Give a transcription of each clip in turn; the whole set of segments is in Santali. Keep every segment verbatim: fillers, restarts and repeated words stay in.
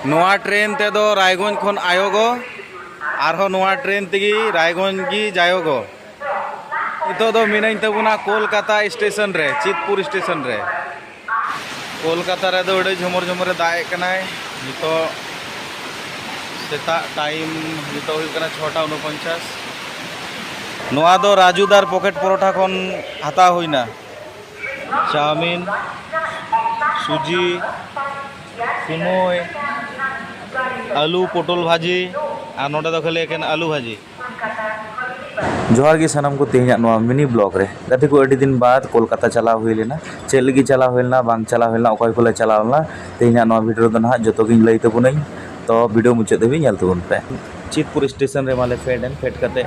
ᱱᱚᱣᱟ ᱴᱨᱮᱱ ᱛᱮᱫᱚ ᱨᱟᱭᱜᱚᱸᱡᱽ ᱠᱷᱚᱱ ᱟᱭᱚᱜᱚ, ᱟᱨᱦᱚᱸ ᱱᱚᱣᱟ ᱴᱨᱮᱱ ᱛᱮᱜᱮ ᱨᱟᱭᱜᱚᱸᱡᱽ ᱜᱮ ᱡᱟᱭᱚᱜᱚ᱾ ᱱᱤᱛᱚᱜ ᱫᱚ ᱢᱤᱱᱟᱹᱧ ᱛᱟᱵᱚᱱᱟ ᱠᱳᱞᱠᱟᱛᱟ ᱥᱴᱮᱥᱚᱱ ᱨᱮ, ᱪᱤᱛᱯᱩᱨ ᱥᱴᱮᱥᱚᱱ ᱨᱮ᱾ ᱠᱳᱞᱠᱟᱛᱟ ᱨᱮᱫᱚ ᱟᱹᱰᱤ ᱡᱷᱚᱢᱚᱨ ᱡᱷᱚᱢᱚᱨᱮ ᱫᱟᱜ ᱮᱫ ᱠᱟᱱᱟᱭ᱾ ᱱᱤᱛᱚᱜ ᱥᱮᱛᱟᱜ ᱴᱟᱭᱤᱢ ᱱᱤᱛᱚᱜ ᱦᱩᱭᱩᱜ ᱠᱟᱱᱟ ᱪᱷᱚᱴᱟ ᱩᱱᱩᱯᱚᱧᱪᱟᱥ᱾ ᱱᱚᱣᱟ ᱫᱚ ᱨᱟᱡᱩᱫᱟᱨ ᱯᱚᱠᱮᱴ ᱯᱚᱨᱚᱴᱷᱟ ᱠᱷᱚᱱ ᱦᱟᱛᱟᱣ ᱦᱩᱭᱱᱟ᱾ ᱪᱟᱣᱢᱤᱱ, ᱥᱩᱡᱤ, ᱥᱩᱱᱳᱭ, ᱟᱹᱞᱩ ᱯᱚᱴᱚᱞ ᱵᱷᱟᱹᱡᱤ, ᱟᱨ ᱱᱚᱰᱮ ᱫᱚ ᱠᱷᱟᱹᱞᱤ ᱮᱠᱮᱱ ᱟᱹᱞᱩ ᱵᱷᱟᱹᱡᱤ᱾ ᱡᱚᱦᱟᱨ ᱜᱮ ᱥᱟᱱᱟᱢ ᱠᱚ, ᱛᱮᱦᱮᱧᱟᱜ ᱱᱚᱣᱟ ᱢᱤᱱᱤ ᱵᱞᱚᱜ ᱨᱮ᱾ ᱜᱟᱛᱮ ᱠᱚ, ᱟᱹᱰᱤ ᱫᱤᱱ ᱵᱟᱫ ᱠᱳᱞᱠᱟᱛᱟ ᱪᱟᱞᱟᱣ ᱦᱩᱭ ᱞᱮᱱᱟ᱾ ᱪᱮᱫ ᱞᱟᱹᱜᱤᱫ ᱪᱟᱞᱟᱣ ᱦᱩᱭ ᱞᱮᱱᱟ, ᱵᱟᱝ ᱪᱟᱞᱟᱣ ᱦᱩᱭ ᱞᱮᱱᱟ, ᱚᱠᱚᱭ ᱠᱚᱞᱮ ᱪᱟᱞᱟᱣ ᱞᱮᱱᱟ, ᱛᱮᱦᱮᱧᱟᱜ ᱱᱚᱣᱟ ᱵᱷᱤᱰᱤᱭᱳ ᱨᱮᱫᱚ ᱱᱟᱦᱟᱜ ᱡᱚᱛᱚ ᱜᱤᱧ ᱞᱟᱹᱭ ᱛᱟᱵᱚᱱᱟᱹᱧ᱾ ᱛᱚ ᱵᱷᱤᱰᱤᱭᱳ ᱢᱩᱪᱟᱹᱫ ᱫᱷᱟᱹᱵᱤᱡ ᱧᱮᱞ ᱛᱟᱵᱚᱱ ᱯᱮ᱾ ᱪᱤᱛᱯᱩᱨ ᱥᱴᱮᱥᱚᱱ ᱨᱮ ᱢᱟᱞᱮ ᱯᱷᱮᱰ ᱮᱱ, ᱯᱷᱮᱰ ᱠᱟᱛᱮ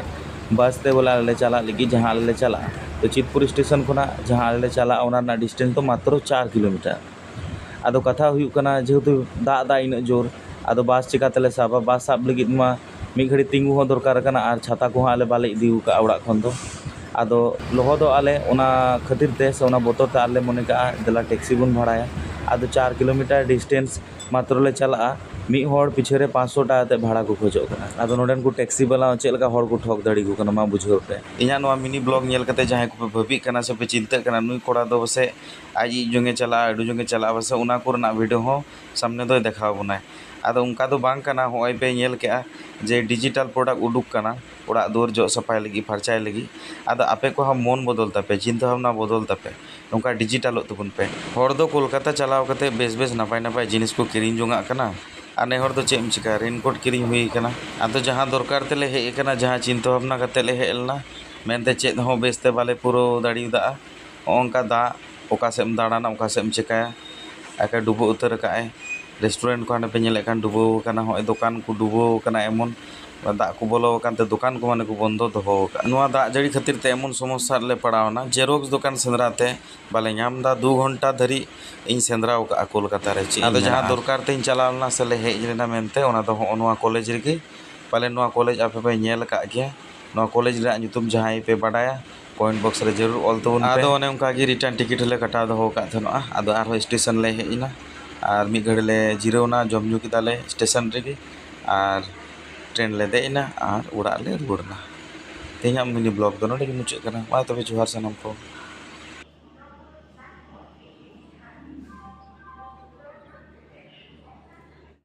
ᱵᱟᱥ ᱛᱮ ᱵᱚᱞᱮ ᱟᱞᱮ ᱞᱮ ᱪᱟᱞᱟᱜ ᱞᱟᱹᱜᱤᱫ, ᱡᱟᱦᱟᱸ ᱟᱞᱮ ᱞᱮ ᱪᱟᱞᱟᱜᱼᱟ᱾ ᱛᱚ ᱪᱤᱛᱯᱩᱨ ᱥᱴᱮᱥᱚᱱ ᱠᱷᱚᱱᱟᱜ ᱡᱟᱦᱟᱸ ᱟᱞᱮ ᱞᱮ ᱪᱟᱞᱟᱜᱼᱟ, ᱚᱱᱟ ᱨᱮᱱᱟᱜ ᱰᱤᱥᱴᱮᱱᱥ ᱫᱚ ᱢᱟᱛᱨᱚ ᱪᱟᱨ ᱠᱤᱞᱳᱢᱤᱴᱟᱨ᱾ ᱟᱫᱚ ᱠᱟᱛᱷᱟ ᱦᱩᱭᱩᱜ ᱠᱟᱱᱟ, ᱡᱮᱦᱮᱛᱩ ᱫᱟᱜ ᱫᱟᱭ ᱤᱱᱟᱹᱜ ᱡᱳᱨ, ᱟᱫᱚ ᱵᱟᱥ ᱪᱤᱠᱟ ᱛᱮᱞᱮ ᱥᱟᱵᱟ? ᱵᱟᱥ ᱥᱟᱵ ᱞᱟᱹᱜᱤᱫ ᱢᱟ ᱢᱤᱫ ᱜᱷᱟᱹᱲᱤ ᱛᱤᱸᱜᱩ ᱦᱚᱸ ᱫᱚᱨᱠᱟᱨ ᱠᱟᱱᱟ, ᱟᱨ ᱪᱷᱟᱛᱟ ᱠᱚᱦᱚᱸ ᱟᱞᱮ ᱵᱟᱞᱮ ᱤᱫᱤ ᱟᱠᱟᱫᱼᱟ ᱚᱲᱟᱜ ᱠᱷᱚᱱ ᱫᱚ᱾ ᱟᱫᱚ ᱞᱚᱦᱚᱫᱚᱜ ᱟᱞᱮ, ᱚᱱᱟ ᱠᱷᱟᱹᱛᱤᱨ ᱛᱮ ᱥᱮ ᱚᱱᱟ ᱵᱚᱛᱚᱨ ᱛᱮ ᱟᱞᱮ ᱢᱚᱱᱮ ᱠᱟᱜᱼᱟ, ᱫᱮᱞᱟ ᱴᱮᱠᱥᱤ ᱵᱚᱱ ᱵᱷᱟᱲᱟᱭᱟ᱾ ᱟᱫᱚ ᱪᱟᱨ ᱠᱤᱞᱳᱢᱤᱴᱟᱨ ᱰᱤᱥᱴᱮᱱᱥ ᱢᱟᱛᱨᱚ ᱞᱮ ᱪᱟᱞᱟᱜᱼᱟ, ᱢᱤᱫ ᱦᱚᱲ ᱯᱤᱪᱷᱮ ᱨᱮ ᱯᱟᱸᱪᱥᱚ ᱴᱟᱠᱟ ᱠᱟᱛᱮ ᱵᱷᱟᱲᱟ ᱠᱚ ᱠᱷᱚᱡᱚᱜ ᱠᱟᱱᱟ᱾ ᱟᱫᱚ ᱱᱚᱰᱮᱱ ᱠᱚ ᱴᱮᱠᱥᱤ ᱵᱟᱞᱟ ᱦᱚᱸ ᱪᱮᱫ ᱞᱮᱠᱟ ᱦᱚᱲ ᱠᱚ ᱴᱷᱚᱠ ᱫᱟᱲᱮ ᱟᱠᱚ ᱠᱟᱱᱟ, ᱢᱟ ᱵᱩᱡᱷᱟᱹᱣ ᱯᱮ᱾ ᱤᱧᱟᱹᱜ ᱱᱚᱣᱟ ᱢᱤᱱᱤ ᱵᱞᱚᱜ ᱧᱮᱞ ᱠᱟᱛᱮ ᱡᱟᱦᱟᱸᱭ ᱠᱚᱯᱮ ᱵᱷᱟᱹᱵᱤᱜ ᱠᱟᱱᱟ ᱥᱮ ᱯᱮ ᱪᱤᱱᱛᱟᱹᱜ ᱠᱟᱱᱟ, ᱱᱩᱭ ᱠᱚᱲᱟ ᱫᱚ ᱯᱟᱥᱮᱡ ᱟᱡ ᱤᱡ ᱡᱚᱝᱮ ᱪᱟᱞᱟᱜᱼᱟ, ᱟᱹᱰᱩ ᱡᱚᱝᱮ ᱪᱟᱞᱟᱜᱼᱟ, ᱯᱟᱥᱮᱡ ᱚᱱᱟ ᱠᱚᱨᱮᱱᱟᱜ ᱵᱷᱤᱰᱤᱭᱳ ᱦᱚᱸ ᱥᱟᱢᱱᱮ ᱫᱚᱭ ᱫᱮᱠᱷᱟᱣ ᱵᱚᱱᱟᱭ᱾ ᱟᱫᱚ ᱚᱱᱠᱟ ᱫᱚ ᱵᱟᱝ ᱠᱟᱱᱟ, ᱦᱚᱸᱜᱼᱚᱭ ᱯᱮ ᱧᱮᱞ ᱠᱮᱜᱼᱟ ᱡᱮ ᱰᱤᱡᱤᱴᱟᱞ ᱯᱨᱚᱰᱟᱠᱴ ᱩᱰᱩᱠ ᱠᱟᱱᱟ ᱚᱲᱟᱜ ᱫᱩᱣᱟᱹᱨ ᱡᱚᱜ ᱥᱟᱯᱷᱟᱭ ᱞᱟᱹᱜᱤᱫ, ᱯᱷᱟᱨᱪᱟᱭ ᱞᱟᱹᱜᱤᱫ᱾ ᱟᱫᱚ ᱟᱯᱮ ᱠᱚᱦᱚᱸ ᱢᱚᱱ ᱵᱚᱫᱚᱞ ᱛᱟᱯᱮ, ᱪᱤᱱᱛᱟᱹ ᱵᱷᱟᱵᱽᱱᱟ ᱵᱚᱫᱚᱞ ᱛᱟᱯᱮ, ᱱᱚᱝᱠᱟ ᱰᱤᱡᱤᱴᱟᱞᱚᱜ ᱛᱟᱵᱚᱱ ᱯᱮ᱾ ᱦᱚᱲ ᱫᱚ ᱠᱳᱞᱠᱟᱛᱟ ᱪᱟᱞᱟᱣ ᱠᱟᱛᱮ ᱵᱮᱥ ᱵᱮᱥ ᱱᱟᱯᱟᱭ ᱱᱟᱯᱟᱭ ᱡᱤᱱᱤᱥ ᱠᱚ ᱠᱤᱨᱤᱧ ᱡᱚᱝᱟᱜ ᱠᱟᱱᱟ, ᱟᱨ ᱱᱮ ᱦᱚᱲ ᱫᱚ ᱪᱮᱫ ᱮᱢ ᱪᱤᱠᱟᱹᱭᱟ, ᱨᱮᱱᱠᱳᱴ ᱠᱤᱨᱤᱧ ᱦᱩᱭ ᱠᱟᱱᱟ᱾ ᱟᱫᱚ ᱡᱟᱦᱟᱸ ᱫᱚᱨᱠᱟᱨ ᱛᱮᱞᱮ ᱦᱮᱡ ᱟᱠᱟᱱᱟ, ᱡᱟᱦᱟᱸ ᱪᱤᱱᱛᱟᱹ ᱵᱷᱟᱵᱽᱱᱟ ᱠᱟᱛᱮ ᱞᱮ ᱦᱮᱡ ᱞᱮᱱᱟ, ᱢᱮᱱᱛᱮ ᱪᱮᱫ ᱦᱚᱸ ᱵᱮᱥᱛᱮ ᱵᱟᱞᱮ ᱯᱩᱨᱟᱹᱣ ᱫᱟᱲᱮᱭᱟᱫᱟ᱾ ᱦᱚᱸᱜᱼᱚ ᱱᱚᱝᱠᱟ ᱫᱟᱜ, ᱚᱠᱟ ᱥᱮᱫ ᱮᱢ ᱫᱟᱬᱟᱱᱟ, ᱚᱠᱟ ᱥᱮᱫ ᱮᱢ ᱪᱤᱠᱟᱹᱭᱟ, ᱮᱠᱮ ᱰᱩᱵᱟᱹ ᱩᱛᱟᱹᱨ ᱟᱠᱟᱫ ᱟᱭ᱾ ᱨᱮᱥᱴᱩᱨᱮᱱᱴ ᱠᱚ ᱦᱟᱸᱰᱮ ᱯᱮ ᱧᱮᱞᱮᱫ ᱠᱷᱟᱱ ᱰᱩᱵᱟᱹᱣ ᱟᱠᱟᱱᱟ, ᱦᱚᱸᱜᱼᱚᱭ ᱫᱚᱠᱟᱱ ᱠᱚ ᱰᱩᱵᱟᱹᱣ ᱟᱠᱟᱱᱟ, ᱮᱢᱚᱱ ᱫᱟᱜ ᱠᱚ ᱵᱚᱞᱚ ᱟᱠᱟᱱ ᱛᱮ ᱫᱚᱠᱟᱱ ᱠᱚ ᱢᱟᱱᱮ ᱠᱚ ᱵᱚᱱᱫᱚ ᱫᱚᱦᱚ ᱟᱠᱟᱫᱼᱟ᱾ ᱱᱚᱣᱟ ᱫᱟᱜ ᱡᱟᱹᱲᱤ ᱠᱷᱟᱹᱛᱤᱨ ᱛᱮ ᱮᱢᱚᱱ ᱥᱚᱢᱚᱥᱥᱟ ᱨᱮᱞᱮ ᱯᱟᱲᱟᱣ ᱮᱱᱟ, ᱡᱮᱨᱚᱠᱥ ᱫᱚᱠᱟᱱ ᱥᱮᱸᱫᱽᱨᱟ ᱛᱮ ᱵᱟᱞᱮ ᱧᱟᱢ ᱮᱫᱟ᱾ ᱫᱩ ᱜᱷᱚᱱᱴᱟ ᱫᱷᱟᱹᱨᱤᱡ ᱤᱧ ᱥᱮᱸᱫᱽᱨᱟ ᱟᱠᱟᱫᱼᱟ ᱠᱳᱞᱠᱟᱛᱟ ᱨᱮ᱾ ᱪᱮᱫ ᱟᱫᱚ ᱤᱧ ᱡᱟᱦᱟᱸ ᱢᱮᱱᱟ? ᱫᱚᱨᱠᱟᱨ ᱛᱮᱧ ᱪᱟᱞᱟᱣ ᱞᱮᱱᱟ ᱥᱮ ᱞᱮ ᱦᱮᱡ ᱞᱮᱱᱟ ᱢᱮᱱᱛᱮ, ᱚᱱᱟ ᱫᱚ ᱦᱚᱸᱜᱼᱚ ᱱᱚᱣᱟ ᱠᱚᱞᱮᱡᱽ ᱨᱮᱜᱮ᱾ ᱯᱟᱞᱮ ᱱᱚᱣᱟ ᱠᱚᱞᱮᱡᱽ ᱟᱯᱮ ᱯᱮ ᱧᱮᱞ ᱟᱠᱟᱫ ᱜᱮᱭᱟ᱾ ᱱᱚᱣᱟ ᱠᱚᱞᱮᱡᱽ ᱨᱮᱭᱟᱜ ᱧᱩᱛᱩᱢ ᱡᱟᱦᱟᱸᱭ ᱯᱮ ᱵᱟᱰᱟᱭᱟ, ᱠᱚᱢᱮᱱᱴ ᱵᱚᱠᱥ ᱨᱮ ᱡᱟᱹᱨᱩᱲ ᱚᱞ ᱛᱟᱵᱚᱱ ᱯᱮ᱾ ᱟᱫᱚ ᱚᱱᱮ ᱚᱱᱠᱟ ᱜᱮ ᱨᱤᱴᱟᱨᱱ ᱴᱤᱠᱤᱴ ᱦᱚᱸᱞᱮ ᱠᱟᱴᱟᱣ ᱫᱚᱦᱚ ᱟᱠᱟᱫ ᱛᱟᱦᱮᱱᱚᱜᱼᱟ᱾ ᱟᱫᱚ ᱟᱨᱦᱚᱸ ᱥᱴᱮᱥᱚᱱ ᱞᱮ ᱦᱮᱡ ᱮᱱᱟ᱾ ᱟᱨ ᱢᱤᱫ ᱜᱷᱟᱹᱲᱤ ᱞᱮ ᱡᱤᱨᱟᱹᱣ ᱮᱱᱟ, ᱡᱚᱢ ᱧᱩ ᱠᱮᱫᱟᱞᱮ ᱥᱴᱮᱥᱚᱱ ᱨᱮᱜᱮ, ᱟᱨ ᱴᱨᱮᱱ ᱞᱮ ᱫᱮᱡ ᱮᱱᱟ ᱟᱨ ᱚᱲᱟᱜ ᱞᱮ ᱨᱩᱣᱟᱹᱲ ᱮᱱᱟ᱾ ᱛᱮᱦᱮᱧᱟᱜ ᱢᱤᱱᱤ ᱵᱞᱚᱜ ᱫᱚ ᱱᱚᱰᱮ ᱜᱮ ᱢᱩᱪᱟᱹᱫ ᱠᱟᱱᱟ᱾ ᱢᱟ ᱛᱚᱵᱮ, ᱡᱚᱦᱟᱨ ᱥᱟᱱᱟᱢ ᱠᱚ᱾